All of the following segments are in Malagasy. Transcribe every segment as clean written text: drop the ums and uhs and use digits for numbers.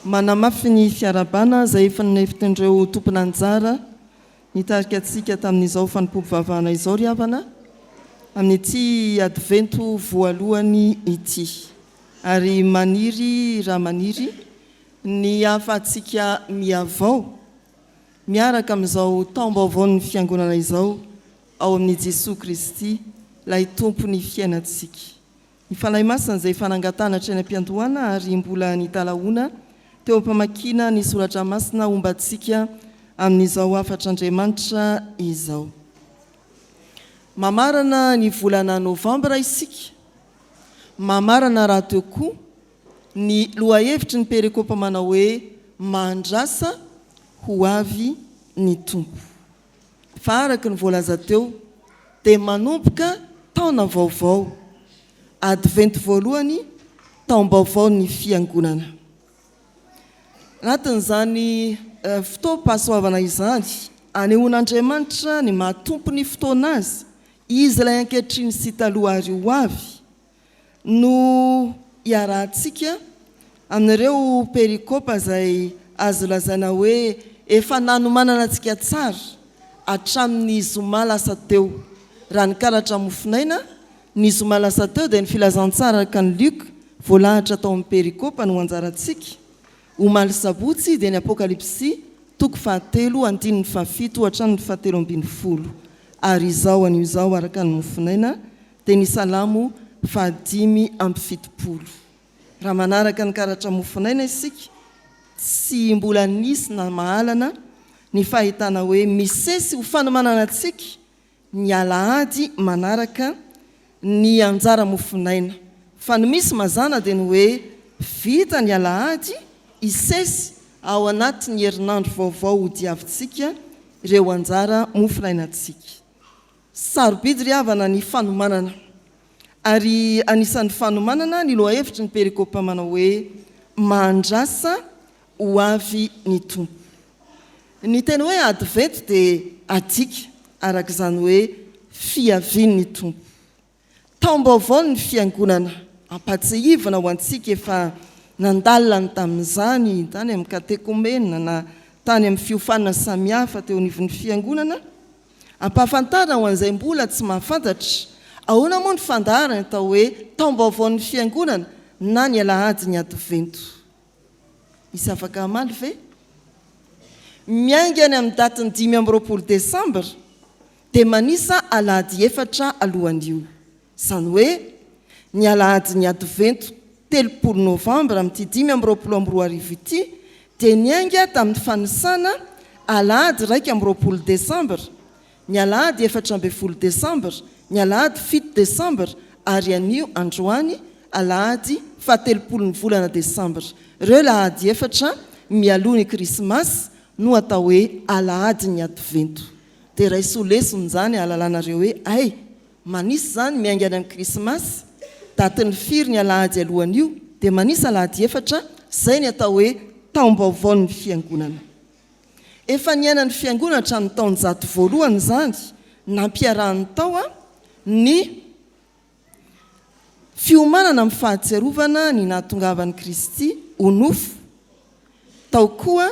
Manamafy ny fiarahabana izay efa nentin'ireo tompon'anjara nitarika antsika tamin'izao fanompoam-pivavahana izao ry havana, amin'ity Advento voalohany ity. Ary maniry raha maniry ny hahafahantsika mihavao miaraka amin'izao taom-baovaon'ny Fiangonana izao ao amin'i Jesoa Kristy, ilay Tompon'ny fiainantsika. Ny Fanahy Masina izay efa nangatahana hatrany am-piandohana ary mbola nitalahoana teo am-pamakiana ny Soratra Masina homba antsika amin'izao hafatr'Andriamanitra izao. Mamarana ny volana Novambra isika, mamarana rahateo koa ny lohahevitry ny perikopa manao hoe Mahandrasa ho avy ny Tompo. Fa araka ny voalaza teo dia manomboka taona vaovao, Advento voalohany, taom-baovaon'ny Fiangonana. Anatin'izany fotoam-pahasoavana izany, anehoan'Andriamanitra ny maha Tompon'ny fotoana Azy, Izy ilay ankehitriny sy taloha ary ho avy, no iarahantsika amin'ireo perikopa izay azo lazaina hoe efa nanomanana antsika tsara hatramin'ny zoma lasa teo. Raha ny karatra mofonaina, ny zoma lasa teo dia ny filazantsara araka an'i Lioka voalahatra tao amin'ny perikopa no anjarantsika. Omaly sabotsy dia ny Apokalypsy toko fahatelo andininy fahafito hatramin'ny fahatelo ambinifolo. Ary izao anio izao araka ny mofonaina dia ny Salamo fahadimy amby fitopolo. Raha manaraka ny karatra mofonaina isika, tsy mbola nisy namahalana ny fahitana hoe misesy ho fanomanana antsika ny alahady manaraka ny anjara mofonaina. Fa ny misy mazàna dia ny hoe vita ny alahady, hisesy ao anatin'ny herinandro vaovao hodiavintsika ireo anjara mofonainantsika. Sarobidy ry havana ny fanomanana. Ary anisan'ny fanomanana ny lohahevitry ny perikopa manao hoe Mahandrasa ho avy ny Tompo. Ny teny hoe Advento dia adika araka izany hoe fiavian'ny Tompo. Taom-baovao ny Fiangonana. Ampahatsiahivina ho antsika efa nandalina ny tamin'izany tany amin'ny katekomena na tany amin'ny fiofanana samihafa teo anivon'ny Fiangonana. Ampahafantarina ho an'izay mbola tsy mahafantatra, ahoana moa ny fandaharana atao hoe taom-baovaon'ny Fiangonana na ny Alahadin'ny Advento. Misy afaka hamaly ve? Miainga any amin'ny datin'ny 25 desambra dia manisa alahady efatra alohan'io. Izany hoe ny alahadin'ny Advento 30 novambra amin'ity 2025 ity dia niainga tamin'ny fanisana alahady 21 desambra, ny alahady 14 desambra, ny alahady 7 desambra ary anio androany alahady fahatelopolon'ny volana desambra. Ireo lahady efatra mialoha ny krismasy no atao hoe alahadin'ny Advento. Dia raiso ho lesona izany ahalalanareo hoe hay manisa izany miainga any amin'ny krismasy, datin'ny firy ny alahady alohan'io, dia manisa alahady efatra, izay ny atao hoe taom-baovaon'ny fiangonana. Efa niainan'ny fiangonana hatramin'ny taonjato voalohany izany, nampiarahany tao ny fiomanana amin'ny fahatsiarovana ny nahatongavan'i Kristy ho nofo, tao koa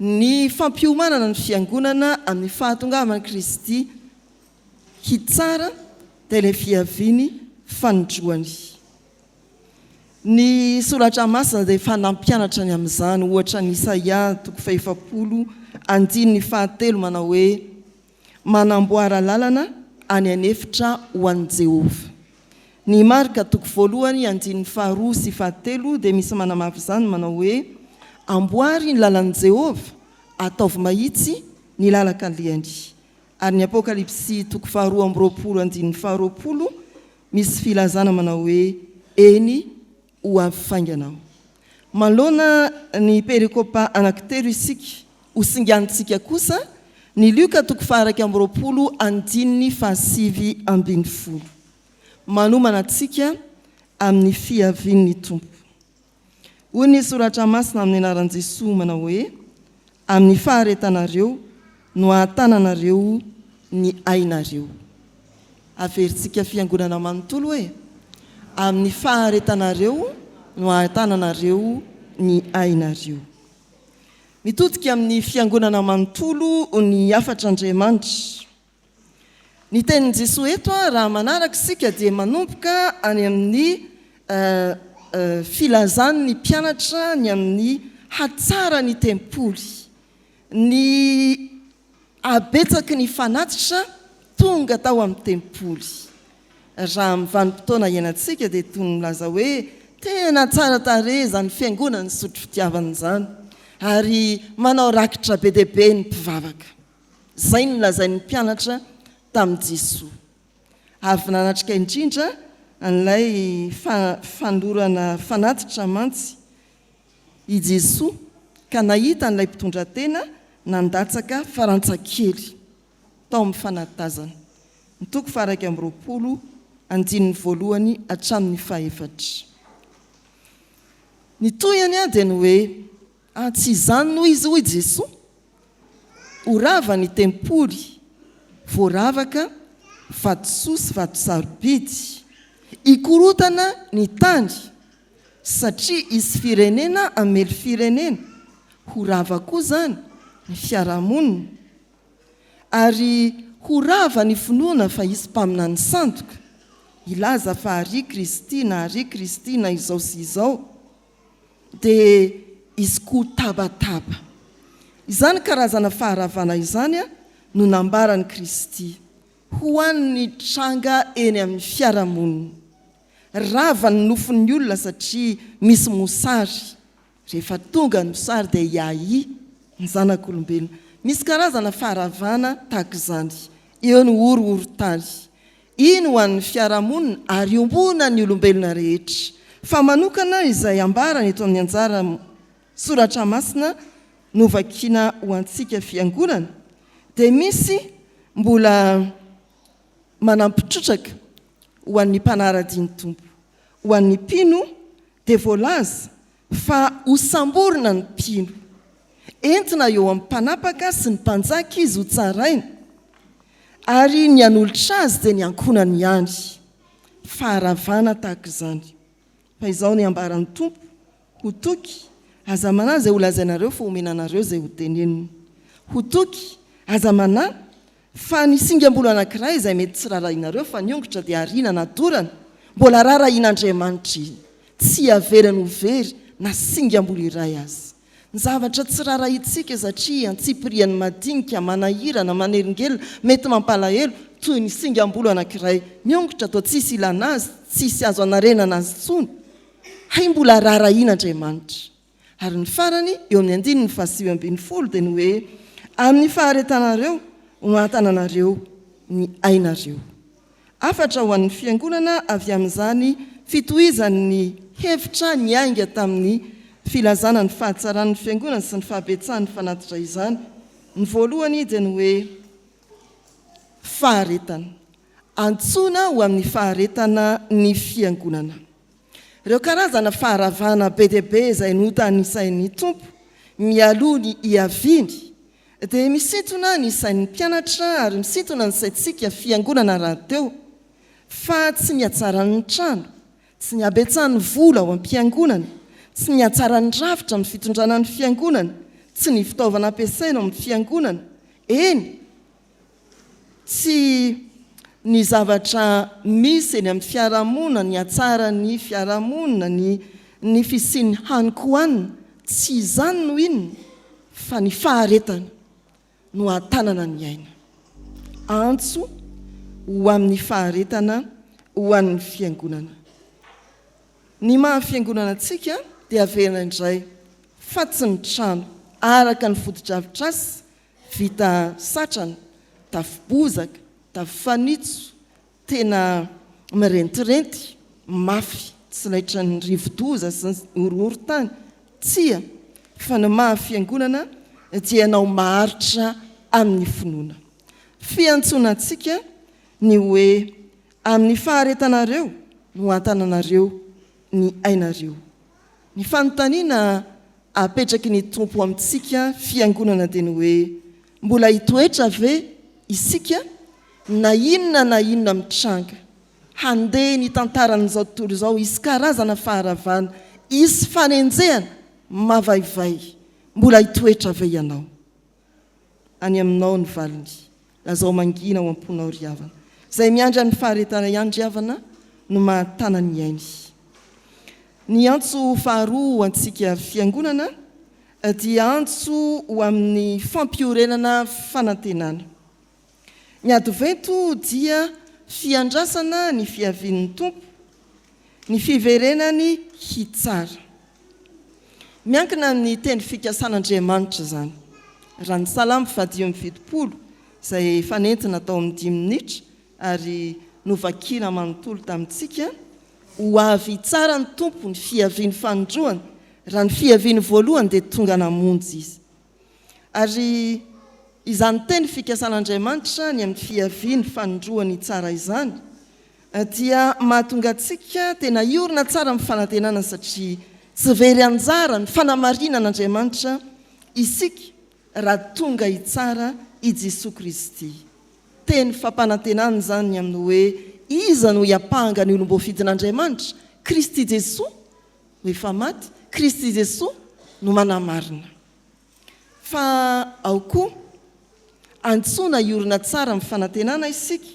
ny fampiomanana ny fiangonana amin'ny fahatongavan'i Kristy hitsara dia ilay fiaviany fanindroany. Ny Soratra Masina dia efa nampianatra ny amin'izany, ohatra ny Isaia toko fahefapolo andininy fahatelo manao hoe, Manamboara lalana any an'efitra ho an'i Jehovah. Ny Marka toko voalohany andininy faharoa sy fahatelo dia misy manamafy izany manao hoe, Amboary ny lalan'i Jehovah, ataovy mahitsy ny lalan-kalehany. Ary ny Apokalypsy toko faharoa amby roapolo andininy faharoapolo misy filazana manao hoe, Eny, ho avy faingana aho. Manoloana ny perikopa anankitelo isika, ho singanintsika kosa ny Lioka toko faha-21 andininy faha-19. Manomana antsika amin'ny fiavian'ny Tompo. Hoy ny Soratra Masina amin'ny anaran'i Jesoa manao hoe, Amin'ny faharetanareo no ahatananareo ny ainareo. Averintsika fiangonana manontolo hoe, Amin'ny faharetanareo no ahatananareo ny ainareo. Mitodika amin'ny Fiangonana manontolo ny hafatr'Andriamanitra. Ny tenin'i Jesoa eto raha manaraka isika dia manomboka any amin'ny filazany ny mpianatra ny amin'ny hatsaran'ny tempoly, ny habetsaky ny fanatitra tonga tao amin'ny tempoly. Raha amin'ny vanim-potoana iainantsika dia toy ny milaza hoe tena tsara tarehy izany fiangonan'ny sotro fitiavana izany ary manao rakitra be dia be ny mpivavaka. Izay no lazain'ny mpianatra tamin'i Jesoa. Avy nanatrika indrindra an'ilay fanolorana fanatitra mantsy i Jesoa ka nahita an'ilay mpitondratena nandatsaka farantsakely. tao amin'ny fanatazana. Ny toko faha-21, andininy voalohany hatramin'ny fahefatra. Ny tohiny dia ny hoe, Ah, tsy izany no izy, hoy Jesoa. Ho rava ny tempoly, voaravaka vatosoa sy vato sarobidy. Hikorontana ny tany, satria hisy firenena hamely firenena. Ho rava koa izany ny fiarahamonina. Ary ho rava ny finoana fa hisy mpaminany sandoka hilaza fa ary Kristy na ary Kristy na izao sy izao, dia hisy koa tabataba. Izany karazana faharavana izany no nambaran'i Kristy ho an'ny tranga eny amin'ny fiarahamonina. Rava ny nofon'ny olona satria misy mosary. Rehefa tonga ny mosary dia hiahiahy ny zanak'olombelona. Misy karazana faharavana tahaka izany. Eo ny horohorontany. Iny ho an'ny fiarahamonina ary iombonan'ny olombelona rehetra. Fa manokana izay ambarany eto amin'ny anjara soratra masina novakiana ho antsika fiangonana dia misy mbola manampy trotraka ho an'ny mpanara-dia ny Tompo. Ho an'ny mpino dia voalaza fa hosamborina ny mpino. Entina eo amin'ny mpanapaka sy ny mpanjaka izy hotsaraina, ary ny hanolotra azy dia ny ankohonany ihany. Faharavana tahaka izany. Fa izao ny ambaran'ny Tompo, Ho toky, aza manahy izay holazainareo fa homena anareo izay hotenenina. Ho toky, aza manahy Fa ny singam-bolo anankiray izay mety tsy rarahinareo fa ny ongotra dia ariana na dorana, mbola rarahin'Andriamanitra iny. Tsy avelany ho very na singam-bolo iray aza. Ny zavatra tsy rarahintsika satria antsipiriany madinika, manahirana, manelingelina, mety mampalahelo, toy ny singam-bolo anankiray miongotra toa tsisy ilana azy, tsisy azo anarenana azy intsony, hay mbola rarahin'Andriamanitra. Ary ny farany, eo amin'ny andininy faha-19 dia ny hoe, Amin'ny faharetanareo no hahatananareo ny ainareo. Hafatra ho an'ny Fiangonana avy amin'izany fitohizan'ny hevitra niainga tamin'ny filazana ny fahatsaran'ny Fiangonana sy ny fahabetsahan'ny fanatitra izany. Ny voalohany dia ny hoe faharetana. Antsoina ho amin'ny faharetana ny Fiangonana. Ireo karazana faharavana be dia be izay notanisain'ny Tompo mialoha ny hiaviany dia misintona ny sain'ny mpianatra ary misintona ny saintsika fiangonana rahateo fa tsy ny hatsaran'ny trano, tsy ny habetsahan'ny vola ao am-piangonana, tsy ny hatsaran'ny rafitra amin'ny fitondrana ny fiangonana, tsy ny fitaovana ampiasaina ao amin'ny fiangonana, eny, Tsy ny zavatra misy eny amin'ny fiarahamonina, ny hatsaran'ny fiarahamonina, ny ny fisian'ny hanin-kohanina, tsy izany no inona fa ny faharetana no ahatanana ny aina. Antso ho amin'ny faharetana ho an'ny Fiangonana. Ny maha Fiangonana antsika dia averina indray fa tsy ny trano araka ny fotodrafitrasa Vita satrana, tafo bozaka, tafo fanitso, tena mirentirenty, mafy, tsy laitran'ny rivodoza sy ny horohorontany. Tsia, fa ny maha fiangonana dia ianao maharitra amin'ny finoana. Fiantsoana antsika ny hoe amin'ny faharetanareo no hantananareo ny ainareo. Ny fanontaniana apetraky ny Tompo amintsika fiangonana dia ny hoe, mbola hitoetra ve isika na inona na inona mitranga? Handeha ny tantaran'izao tontolo izao, hisy karazana faharavana, hisy fanenjehana. mavaivay, mbola hitoetra ve ianao? Any aminao ny valiny. Lazao mangina ao am-ponao ry havana. Izay miandry amin'ny faharetana ihany ry havana no mahatana ny ainy. Ny antso faharoa ho antsika Fiangonana dia antso ho amin'ny fampiorenana fanantenana. Ny Advento dia fiandrasana ny fiavian'ny Tompo, ny fiverenany hitsara. Miankina amin'ny teny fikasan'Andriamanitra izany. Raha ny Salamo fahadimy amby 70, izay efa nentina tao amin'ny dimy minitra ary novakiana manontolo tamintsika, Ho avy hitsara ny Tompo ny fiaviany fanindroany, raha ny fiaviany voalohany dia tonga namonjy Izy. Ary izany teny fikasan'Andriamanitra ny amin'ny fiaviany fanindroany hitsara izany dia mahatonga antsika tena hiorina tsara amin'ny fanantenana satria tsy very anjara ny fanamarinan'Andriamanitra isika raha tonga hitsara i Jesoa Kristy. Teny fampanantenana izany ny amin'ny hoe iza no hiampanga ny olom-boafidin'Andriamanitra? Kristy Jesoa no efa maty, Kristy Jesoa no manamarina. Fa ao koa, antsoina hiorina tsara amin'ny fanantenana isika,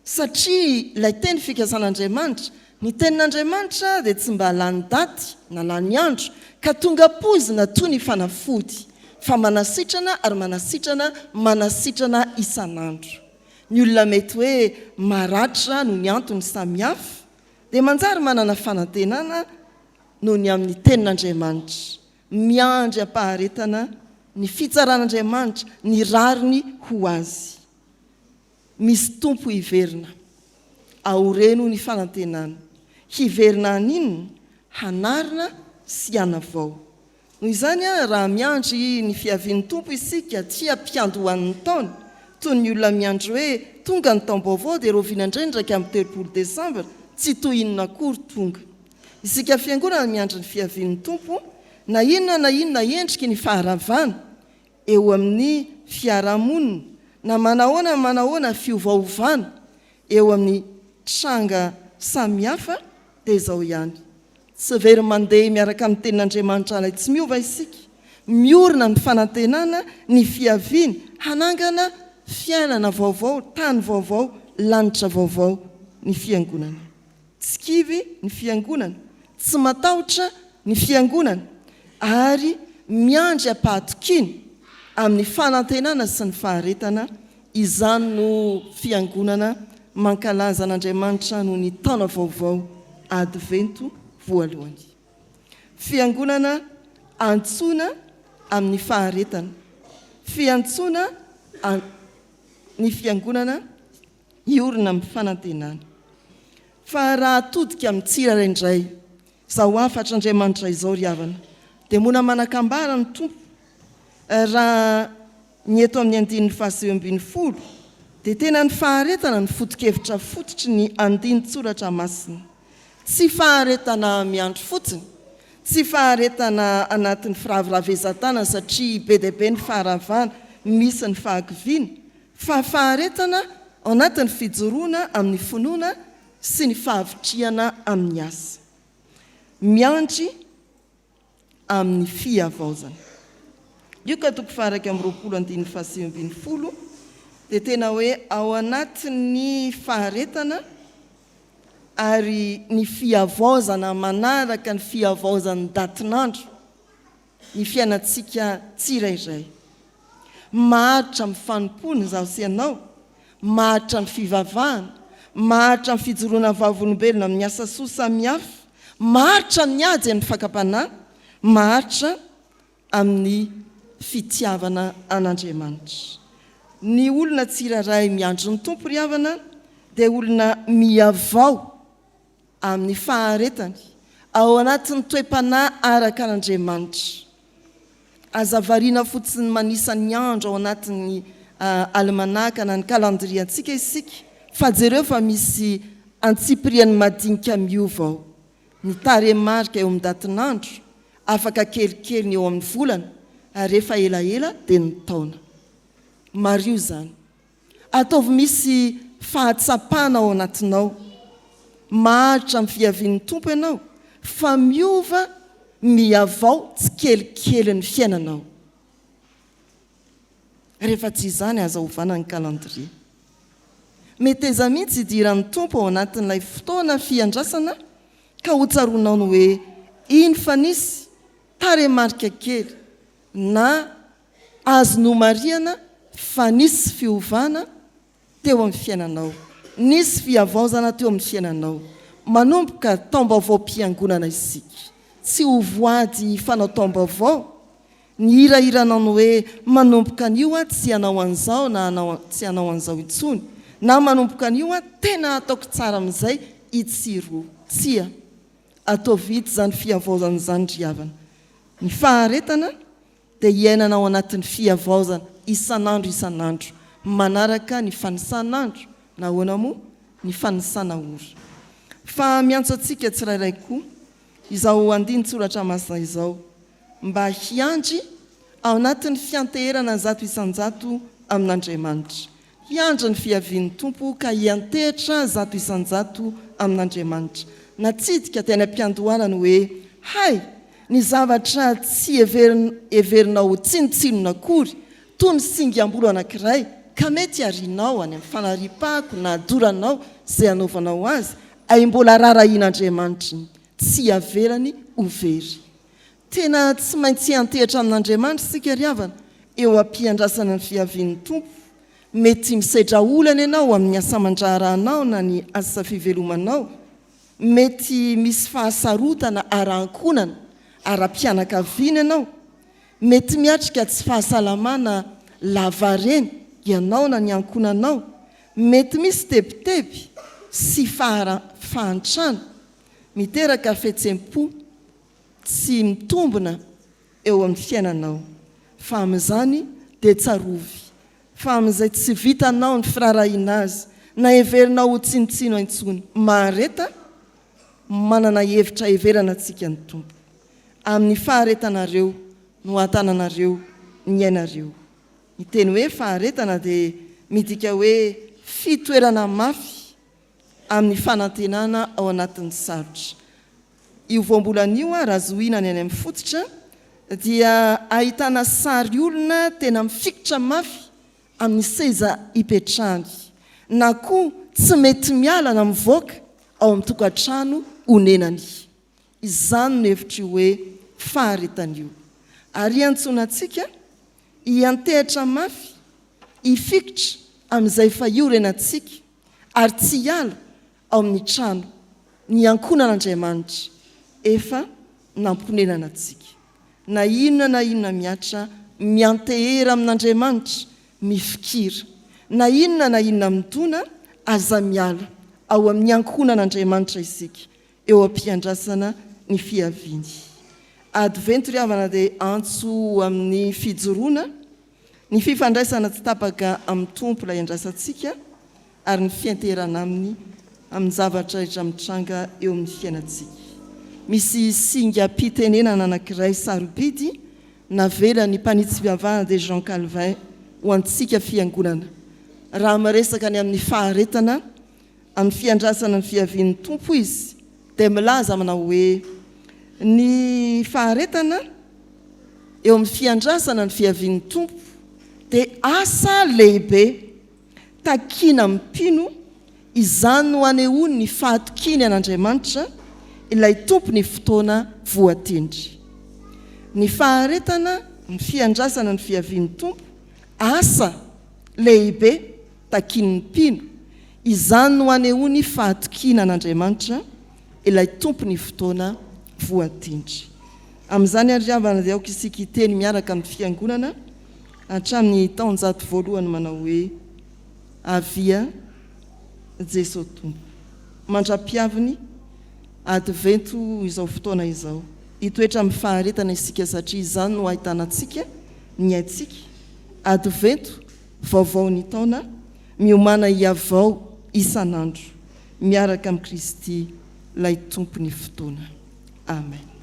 satria ilay teny fikasan'Andriamanitra, ny tenin'Andriamanitra dia tsy mba lany daty na lany andro, ka tonga poizina toy ny fanafody, fa manasitrana ary manasitrana, manasitrana isan'andro. Ny olona mety hoe maratra noho ny antony samihafa dia manjary manana fanantenana noho ny amin'ny tenin'Andriamanitra. Miandry am-paharetana ny fitsaran'Andriamanitra, ny rariny ho azy. Misy Tompo hiverina. Aoreno ny fanantenana. Hiverina haninona? Hanarina sy hanavao. Noho izany, raha miandry ny fiavian'ny Tompo isika aty am-piandohan'ny taona, toy ny olona miandry hoe tonga ny taom-baovao dia rahoviana indray ny 31 desambra, tsy toy inona akory tonga. Isika Fiangonana miandry ny fiavian'ny Tompo, na inona na inona endriky ny faharavana eo amin'ny fiarahamonina, na manahoana na manahoana fiovaovana eo amin'ny tranga samihafa, dia izao ihany, tsy very mandeha miaraka amin'ny Tenin'Andriamanitra ilay tsy miova isika, miorina amin'ny fanantenana ny fiaviany hanangana fiainana vaovao, tany vaovao, lanitra vaovao ny Fiangonana. Tsy kivy ny Fiangonana, tsy matahotra ny Fiangonana, ary miandry am-pahatokiana amin'ny fanantenana sy ny faharetana, izany no Fiangonana mankalaza an'Andriamanitra noho ny taona vaovao Advento voalohany. Fiangonana antsoina amin'ny faharetana. Fiantsoana ny Fiangonana hiorina amin'ny fanantenana. Fa raha atodika amin'ny tsirairay indray izao hafatr'Andriamanitra izao ry havana, dia mbola manan-kambara ny Tompo. Raha ny eto amin'ny andininy faha-19 dia tena ny faharetana no foto-kevitra fototry ny andinin-tsoratra masina. Tsy faharetana miandry fotsiny, tsy faharetana anatin'ny firaviravezan-tanana satria be dia be ny faharavana, misy ny fahakiviana, Fa faharetana ao anatin'ny fijoroana amin'ny finoana sy ny fahavitrihana amin'ny asa. Miandry amin'ny fihavaozana. Lioka toko faha-21 andininy faha-19 dia tena hoe ao anatin'ny faharetana ary ny fihavaozana manaraka ny fihavaozan'ny datin'andro. ny fiainantsika tsirairay. Maharitra amin'ny fanompoana izaho sy ianao, maharitra amin'ny fivavahana, maharitra amin'ny fijoroana vavolombelona amin'ny asa soa samihafa, maharitra amin'ny ady amin'ny fakam-panahy, maharitra amin'ny fitiavana an'Andriamanitra. Ny olona tsirairay miandry ny Tompo ry havana dia olona mihavao amin'ny faharetany, ao anatin'ny toe-panahy araka an'Andriamanitra. Aza variana fotsiny manisa ny andro ao anatin'ny alimanaka na ny kalandriantsika isika, fa jereo fa misy antsipiriany madinika miova ao. Ny tarehimarika eo amin'ny datin'andro, afaka kelikely ny eo amin'ny volana, ary rehefa elaela dia ny taona. Mariho izany. Ataovy misy fahatsapana ao anatinao. Maharitra amin'ny fiavian'ny Tompo ianao, fa miova. Mihavao tsikelikely ny fiainanao. Rehefa tsy izany aza ovana ny calendrier. Meteza mihitsy hidiran'ny Tompo ao anatin'ilay fotoana fiandrasana ka ho tsaroanao ny hoe iny fa nisy tarehimarika kely na azo nomarihana fa nisy fiovana teo amin'ny fiainanao. Nisy fihavaozana teo amin'ny fiainanao. Manomboka taom-baovaom-piangonana isika. Tsy ho voady hifanao taom-baovao ny hirahiranao ny hoe manomboka anio aho tsy hanao an'izao na hanao tsy hanao an'izao intsony, na manomboka anio aho tena hataoko tsara amin'izay itsy roa. Tsia. Ataovy hita izany fihavaozana izany ry havana. Ny faharetana dia iainana ao anatin'ny fihavaozana isan'andro isan'andro, manaraka ny fanisan'andro, nahoana moa, ny fanisana ora. Fa miantso antsika tsirairay koa izao andinin-tsoratra masina izao mba hiandry ao anatin'ny fianteherana 100% amin'Andriamanitra. Hiandry ny fiavian'ny Tompo ka hiantehitra 100% amin'Andriamanitra. Natsidika teny am-piandohana ny hoe, Hay, ny zavatra tsy heverinao ho tsinontsinona akory, toy ny singam-bolo anankiray, ka mety harianao any amin'ny fanariam-pako na doranao izay hanaovanao azy, hay mbola rarahian'Andriamanitra iny, tsy avelany ho very. Tena tsy maintsy hiantehitra amin'Andriamanitra isika ry havana, eo am-piandrasana ny fiavian'ny Tompo. Mety misedra olana ianao amin'ny asa aman-draharahanao na ny asa fivelomanao. Mety misy fahasarotana ara-ankohonana, ara-pianakaviana ianao. Mety miatrika tsy fahasalamana lavareny ianao na ny ankohonanao. Mety misy tebiteby sy fahantrana miteraka fihetsem-po tsy mitombina eo amin'ny fiainanao, fa amin'izany dia tsarovy fa amin'izay tsy vitanao ny firaharahiana azy na heverinao ho tsinontsino intsony, mahareta, manana hevitra heverana antsika ny Tompo. Amin'ny faharetanareo no hahatananareo ny ainareo. Ny teny hoe faharetana dia midika hoe fitoerana mafy amin'ny fanantenana ao anatin'ny sarotra. Io voambolana io, raha zohiana ny any amin'ny fototra, dia ahitana sary olona tena mifikitra mafy amin'ny seza ipetrahany, na koa tsy mety miala na mivoaka ao amin'ny tokantrano onenany. Izany no hevitr'io hoe faharetana io. Ary iantsoana antsika hiantehitra mafy, hifikitra amin'izay efa iorenantsika, ary tsy hiala ao amin'ny trano niankohonan'Andriamanitra efa namponenana antsika. Na inona na inona mihatra, miantehera amin'Andriamanitra, mifikira. Na inona na inona midona, aza miala ao amin'ny ankohonan'Andriamanitra isika, eo am-piandrasana ny fiaviany. Advento ry havana dia antso ho amin'ny fijoroana, ny fifandraisana tsy tapaka amin'ny Tompo ilay andrasantsika, ary ny fianteherana Aminy amin'ny zavatra rehetra mitranga eo amin'ny fiainantsika. Misy singam-pitenenana anankiray sarobidy navelan'ny mpanitsy-pivavahana dia Jean Calvin ho antsika fiangonana raha miresaka ny amin'ny faharetana amin'ny fiandrasana ny fiavian'ny Tompo izy dia milaza manao hoe ny faharetana eo amin'ny fiandrasana ny fiavian'ny Tompo dia asa lehibe Takiana amin'ny mpino, izany no anehoany ny fahatokiany an'Andriamanitra, ilay Tompon'ny fotoana voatendry. Ny faharetana, ny fiandrasana ny fiavian'ny Tompo, asa lehibe takian'ny mpino, izany no anehoany fahatokiana an'Andriamanitra, ilay Tompon'ny fotoana voatendry. Amin'izany àry ry havana dia aoka isika hiteny miaraka amin'ny Fiangonana hatramin'ny taonjato voalohany manao hoe, Avia Jeso Tompo. Mandra-piaviny, Advento izao fotoana izao. Hitoetra amin'ny faharetana isika satria izany no ahitana antsika, ny aintsika. Advento, vaovao ny taona, miomàna hihavao isan'andro miaraka amin'i Kristy, ilay Tompon'ny fotoana. Amen.